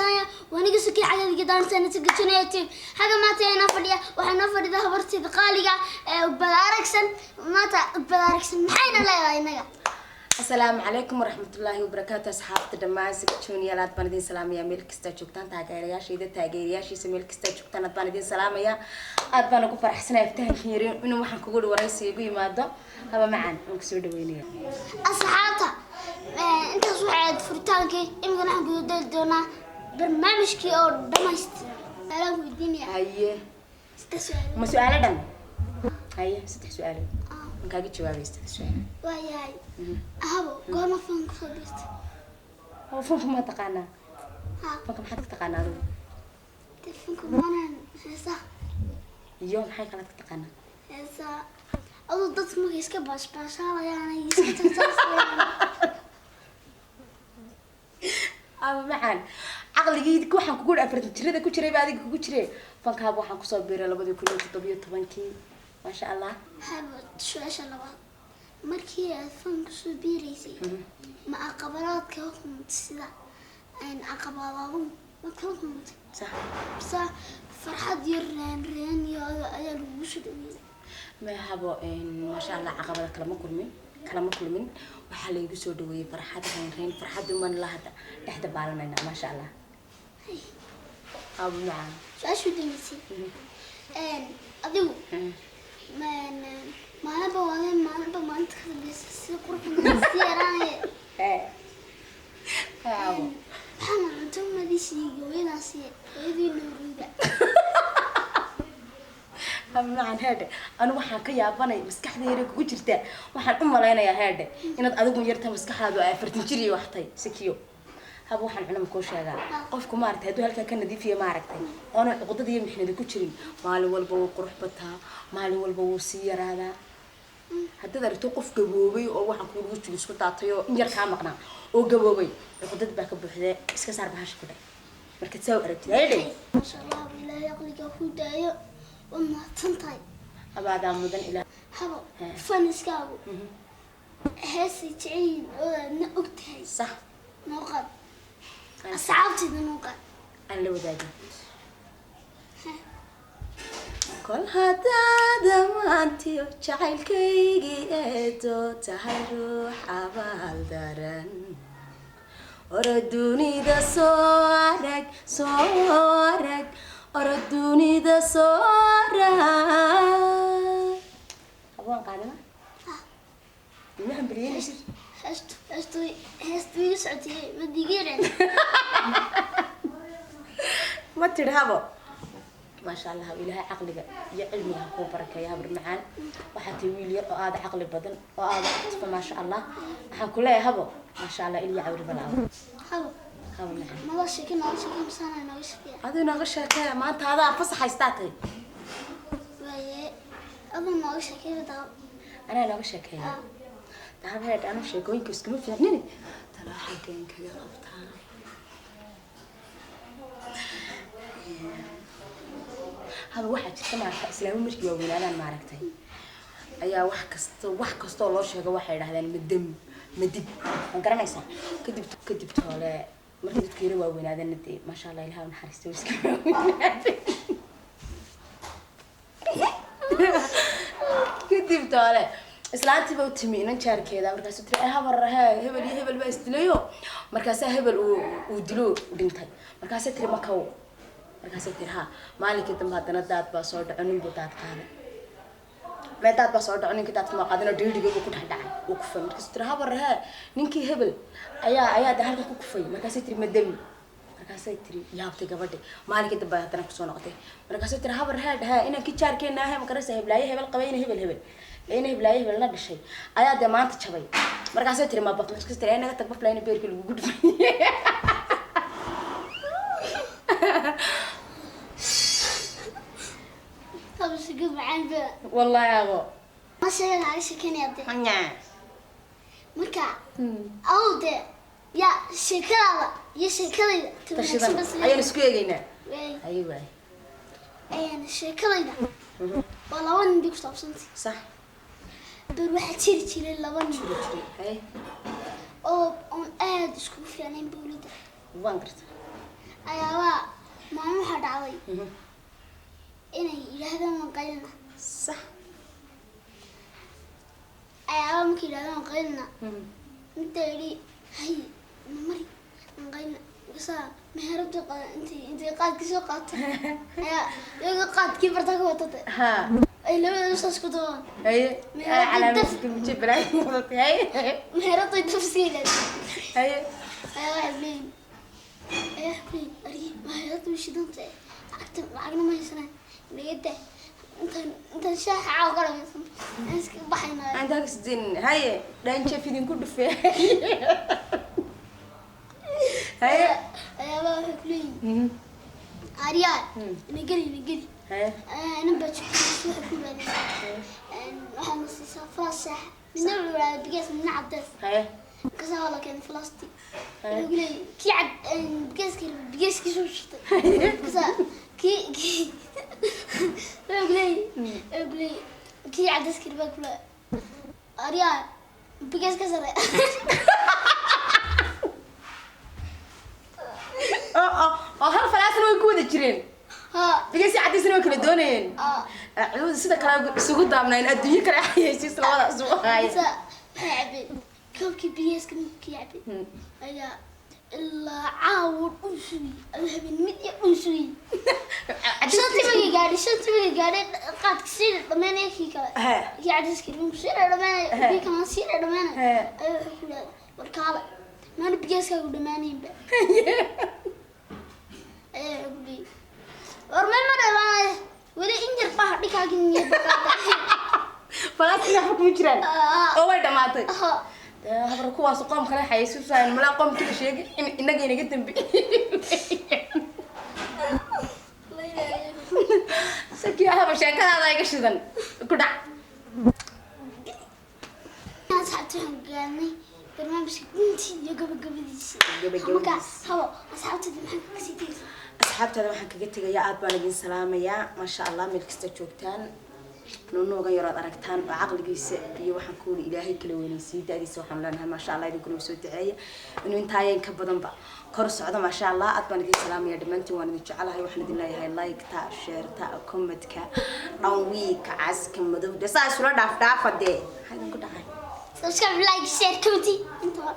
Sanaya waniga sukii xagga gadaansan sugajinaya team xagga maanta inoo fadhiya. Waxaa noo fadhida habartida qaaliga ee Ugbad Aragsan. Maanta Ugbad Aragsan maxayna leedahay innaga? Asalaamu calaykum waraxmatullaahi wabarakaatu, asxaabta dhammaan Sika Junior, aad baan idin salaamayaa meel kastaa joogtaan. Taageerayaashayda, taageerayaashiisa, meel kastaa joogtaan aad baan idin salaamayaa. Aad baan ugu faraxsanaya aftahankan yari inuu waxaan kugu waraysi igu yimaado. Haba macaan, waan kusoo dhaweynaya. Asxaabta, intaas waxay ahayd furitaankii. Imikana waxaan guda dali doonaa barnaamijkii oo dhamaystiran. Su'aalaan weydiinaya. Haye. Saddex su'aalo. Ma su-aalo dhan? Haye, saddex su-aalo waan kaaga jawaabay, saddex su-aalo. Waayahay. Habo, goorma fanka kusoo biirtay? Oo fanka ma taqaanaa? Ha. Fanka maxaad ka taqaanaa adigu? Dee fanka maanan heesaha. Iyo maxay kalaad ka taqaanaa? Heesaha aduu dadka markay iska baashbaashaalayaan, iska jarjarsayaan. Aba macaan, caqligii waxaan kugu 40 jirada ku jiray ba adiga kugu jire. Fankaaba waxaan kusoo biiray 2017-kii, maasha Allah. Habo, su-aasha labaad: markii aad fanka kusoo biiraysay, ma caqabadaad kala kulantay? Sida caqabadaadu ma kala kulantay? Sax. Mise farxad iyo reen reen iyo ayaa lagugu soo dhaweeyay? Ma habo, maasha Allah, caqabada kalama kulmin. Waxaa laygu soo dhaweeyey farxad, reyn reyn, farxad uman la hadda dhexda baalanayna, maasha Allah, aba macaan. Su-aasha u dambeysay: adigu maalinba waadeen, maalinba maalinta ka dambeysa si qurux badan si yaraanaya. Abo. Maxaana cunto madiisii hooyadaasi, hooyadii Nuuriida? Haba macaan, heedhe, anu waxaan ka yaabanay maskaxda yare kugu jirta. Waxaan u malaynayaa, heedhe, inaad adigu yarta, maskaxdaadu ay 40 jir iyo waxtay sikiyo. Haba, waxaan cunama kuu sheegaa. Qofku maaragtay hadduu halkaa ka nadiifiyo, maaragtay, oona cuqdada iyo mixnada ku jirin, maalin walba wuu qurux bataa, maalin walba wuu sii yaraadaa. Haddaad aragto qof gaboobay oo waxaan kugu wejiga isku daatay oo in yar kaa maqnaa oo gaboobay, cuqdad baa ka buuxdee. Iska saar bahasha ku dheh markaad saa u aragtid, haydhay. Maasha Allah, Ilaahay aqliga ku daayo, waad mahadsan tahay. Abaadaa mudan ilaa. Habo, faniskaagu heesay jecel yihiin oo aadna og tahay noo qaad, asxaabtayda noo qaad. Aan la wadaagin. Kol haddaad amaantiyo jacaylkaygii eedo tahay, ruux abaal daran, oro dunida soo arag, soo arag, oro dunida soo arag. Habwaan qaadama ima hambalyeynaysid? Heestu iga socotay, ma digeereen. Ma tidhi? Habo, maasha Allah, habo, Ilaahay caqliga iyo cilmiga ha kuu barakeeyo. Habar macaan, waxaa tahay wiil yar oo aada caqli badan oo aada actifa, maasha Allah. Waxaan ku leeyahay, habo, maasha Allah, ilya cawri balaawo. Habo. Habo macaan. Mada sheeke nooga sheeke misaana nooga sheekeya? Adigu nooga sheekeeya, maanta adaa fasax haystaa tahay. Waaye, aduu nooga sheekey daa. Anaa nooga sheekeeya? Dahabeed, anu sheekooyinka iskuma fiicnini. Talaa xaggeen kaga qabtaa? Haba, waxaa jirta, maaragta, islaamo markii waaweynaadaan, maaragtay, ayaa wax kastoo loo sheego waxay idhahdaan madam madib, ma garanaysaa? Kadib toole markii dadku yara waaweynaadeen, dee maasha Allah, ilaha naxariista, way iska waaweynaadeen. Kadib toole islaantii ba u timi inan jaarkeeda, markaasuu tiri: "Habar, he, hebel iyo hebel baa isdilayo." Markaasaa hebel uu dilo, dhintay. Markaasay tiri: "Makaw?" Markaasay tiri: "Ha." Maalinkii dambe haddana daad baa soo dhaco, nin buu daad qaaday. Mee daad baa soo dhaco, ninkii daadka maa qaadina, dhiidhiga buu ku dhex dhacay, uu kufay. Markaasuu tiri: "Habar, he, ninkii hebel ayaa de halkan ku kufay." Markaasay tiri: "Madami?" Markaasay tiri, yaabtay gabadhi. Maalinkii dambe haddana kusoo noqotay, markaasay tiri: "Habar, hee, he, inankii jaarkeena ahe, makaraysa, heblaaye hebel qabay, ina hebel hebel, ina heblaaye hebel la dhashay ayaa dee maanta jabay." Markaasay tiri: "Ma baf?" Markaasay tiri: "Naga tag, bafla ina beerkii lagugu dhufay." Haba, sheeko macaan ba. Wallahi abo. Ma sheega naaga sheekeynaya dee. Hanya. Marka aduu dee yaa sheekadaada iyo sheekadayda ta tashidan wanaagsan bas. Ayaan isku eegaynaa. Waay. Ayi waay. Sheekadayda waa laba nin bay ku saabsantay. Ber waxaa jiri jiray laba nin Jiri hay oo oon aada iskugu fiicnayn bowladda. Waan garta. Ayaabaa maalin waxaa dhacday inay yidhaahdaan waan qaylina. Ayaabaa markay yidhahdaan waan qaylina, midda yidhi hay mari waan qaylina, markaasaa meheradu qadan intay qaadkii soo qaatay ayaa iyaga qaadkii barta ka watatay ay labadooda saas ku dabaan. Meheradu Calaamadiska muje balaayo wadatay. Haye. Meheradu daf iska ilaalisay. Ayaa waxay leeyihin, ayaa waxay leeyihin argi meheradu way shidan tahay, lacagta lacagna ma haysanaan, naga daa intaan shaaxa caawa ka dhamaysan aan iska baxaynaa. Intaa kasdin. Haye, dhaanjeef idinku dhufee. Haye. Ayaabaa waxay ku leeyihin aryaa ina geli, ina geli. Inan baa joogtay, waxay ku yidhahdeen waxaana siisaa falaas shaaxa, midna wuxuu yidhahdaa bigees, midna cadees. Markaasaa waa la keenay falaastii. Wuxuu ku leeyahay kii cad bigeeska rabay bigeeskiisuu shitay. Markaasaa kii wuxuu ku leeyahay kii cadeeska rabaa kula aryaa bigees ka sare. Oo hal falaasna way ku wada jireen. Ha. Bigasi cadiisna way kala doonayeen. Cududa sida kale isugu daabnayn, adduunyo kale hayaysiis labada isugu haaya. Markaasaa waxay cabeen koobkii bigeeska, markii cabeen ayaa ilaa caawa dhun sugay ama habeen mid iyo dhun sugay. Shantii markay gaadhay qaadka sii dhamaanaya kii kale, kii cadayska rinku sii dhamaanaya, kii kalena sii dhamaanaya, ayuu wuxuu ku leeyahay war kaale maana bigeeskaagu dhamaanaynba. Ayaa wuxuu ku leeyahay war meel ma dhamaanayo weli, in yar baa dhikaagin yar baa. Falaasina waxba kuma jiraan oo way dhamaatay. Dee habar kuwaas qoom kale xayaysiisayaan malaa, qoomkii la sheegay in innaga inaga dambe. Sakii haba sheekadaada iga shidan ku dhac. Asxaabta, waxaan gaarnay barnaamijka guntii iyo gabagabadiisa. Gabagabadiisa. Marka habo asxaabtada maxaa kaga sii tegaysaa? Asxaabtada waxaan kaga tegayaa aad baan idin salaamayaa, maasha Allah, meel kasta joogtaan. Nuunuugan yarood aragtaan oo caqligiisa iyo waxaan ku wuri Ilaahay kala weynaysiiyey da'diisa, waxaan leenahay maasha Allah, idinkuna soo duceeya inuu intaayeen ka badanba kor socdo, maasha Allah. Aad baan idin salaamaya dhammaantiin, waan idin jecelahay. Waxaan idin leeyahay like-ta, share-ta, comment-ka, dhan wiigka caska madow de saa isula dhaaf dhaafa dee. Maxaa idinku dhacay? Subscribe, like, share, comment intaba.